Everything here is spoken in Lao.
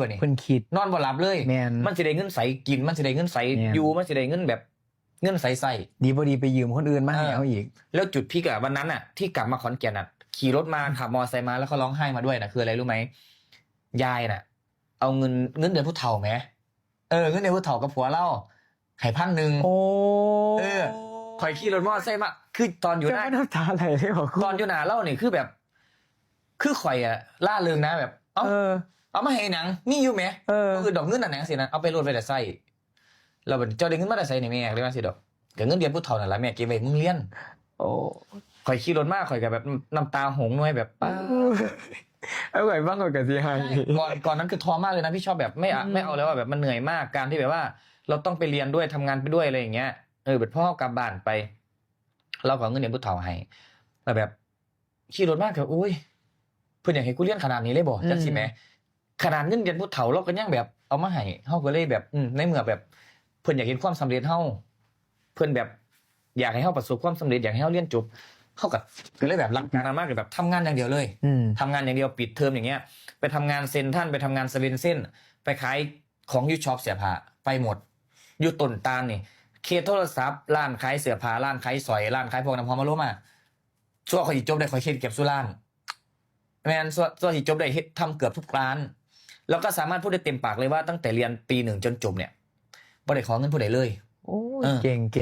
ບັດນີ້ ເພິ່ນຄິດ ນອນບໍ່ຫຼັບເລີຍ ແມ່ນ ມັນຊິໄດ້ເງິນໃສກິນ ມັນຊິໄດ້ເງິນໃສ ແມ່ນ ຢູ່ ມັນຊິໄດ້ເງິນແບບ ເງິນໃສໃຊ້ ດີບໍ່ດີໄປຢືມຄົນອື່ນມາໃຫ້ ເອີ ເຮົາອີກ ແລ້ວຈຸດພີກອະ ວັນນັ້ນນະ ທີ່ກັບມາຂອນແກ່ນນະ ຂີ່ລົດມາ ຂັບມໍໄຊມາ ແລ້ວເຂົາຮ້ອງໄຫ້ມາດ້ວຍນະ ຄືອະໄລຮູ້ໄໝ? ຍາຍນະ ເອົາເງິນ ເງິນເດືອນຜູ້ເຖົ້າແໝ ເອີ ເງິນເດືອນຜູ້ເຖົ້າກັບຜົວລາວໃຫ້ພັນໜຶ່ງ ໂອ້ ເອີ ຂ້ອຍຂີ່ລົດມໍໄຊມາ ຄືຕອນຢູ່ໜ້າ ນ້ຳຕາໄຫຼເລີຍ ຕອນຢູ່ໜ້າລາວນີ້ຄືແບບ ຄືຂ້ອຍອະລ່າເລີງນະ ແບບ ເອົ້າ ເອີ ເອົາມາໃຫ້ຫຍັງ ມີຢູ່ແໝ ເອີ ບໍ່ອຶດດອກເງິນນັ້ນຫຍັງຊີ້ນະ ເອົາໄປໂລດໄວ້ຖ້າໃຊ້ ແລ້ວບັດເຈົ້າໄດ້ເງິນມາແຕ່ໃສນີ້ແມ່ ກໍເລີຍວ່າຊີ້ດອກ ກໍເງິນເດືອນຜູ້ເຖົ້ານັ້ນລະແມ່ເກັບໄວ້ໃຫ້ມຶງຮຽນ ໂອ້ ຂ້ອຍຂີ່ລົດມາ ຂ້ອຍກໍແບບ ນ້ຳຕາຫົງໜ່ວຍແບບ ປາດ ເອົາໄວ້ຟັງຂ້ອຍກໍຊິໄຫ້ ໃຊ່ ກ່ອນ ກ່ອນນັ້ນຄືທໍ້ມາກເລີຍນະ ພີ່ຊອບແບບ ໄມ່ ອືມ ໄມ່ເອົາແລ້ວອະ ແບບມັນເໜື່ອຍມາກ ການທີ່ແບບວ່າ ເຮົາຕ້ອງໄປຮຽນດ້ວຍ ທຳງານໄປດ້ວຍ ອະໄລຢ່າງເງີ້ຍ ເອີ ບັດພໍເຮົາກັບບ້ານໄປ ລາວກໍເອົາເງິນເດືອນຜູ້ເຖົ້າໃຫ້ ແລ້ວແບບ ຂີ່ລົດມາກໍ ໂອ້ຍ ເພິ່ນຢາກໃຫ້ກູຮຽນຂະໜາດນີ້ເລີຍບໍ ອືມ ຈັ່ງຊີ້ແໝ ຂະໜາດເງິນເດືອນຜູ້ເຖົ້າລາວກໍຍັງແບບເອົາມາໃຫ້ ເຮົາກໍເລີຍແບບ ອືມ ໃນເມື່ອແບບເພິ່ນຢາກເຫັນຄວາມສຳເລັດເຮົາ ເພິ່ນແບບຢາກໃຫ້ເຮົາປະສົບຄວາມສຳເລັດ ຢາກໃຫ້ເຮົາຮຽນຈົບ ເຮົາກໍ ກໍເລີຍແບບຫຼັງຈາກນັ້ນມາກໍແບບທຳງານຢ່າງດຽວເລີຍ ອືມ ທຳງານຢ່າງດຽວ ປິດເທີມຢ່າງເງີ້ຍ ໄປທຳງານເຊັນທຣັນ ໄປທຳງານເຊເວັນເຊັນ ໄປຂາຍຂອງຢູ່ຊັອບເສື້ອຜ້າ ໄປໝົດ ຢູ່ຕົ້ນຕານນີ້ ເຂດໂທລະສັບ ຮ້ານຂາຍເສື້ອຜ້າ ຮ້ານຂາຍສ້ອຍ ຮ້ານຂາຍພວກນ້ຳຫອມອາໂຣມາ ຊົ່ວຂ້ອຍຊິຈົບໄດ້ ຂ້ອຍເຮັດເກືອບສູ່ຮ້ານ ແມ່ນ ຊົ່ວ ຊົ່ວຊິຈົບໄດ້ ເຮັດ ທຳເກືອບທຸກຮ້ານ ແລ້ວກໍສາມາດພູດໄດ້ເຕັມປາກເລີຍວ່າ ຕັ້ງແຕ່ຮຽນປີໜຶ່ງຈົນຈົບເນ່ຍ ບໍ່ໄດ້ຂໍເງິນຜູ້ໃດເລີຍ ໂອ້ຍ ເອີ ເກັ່ງໆ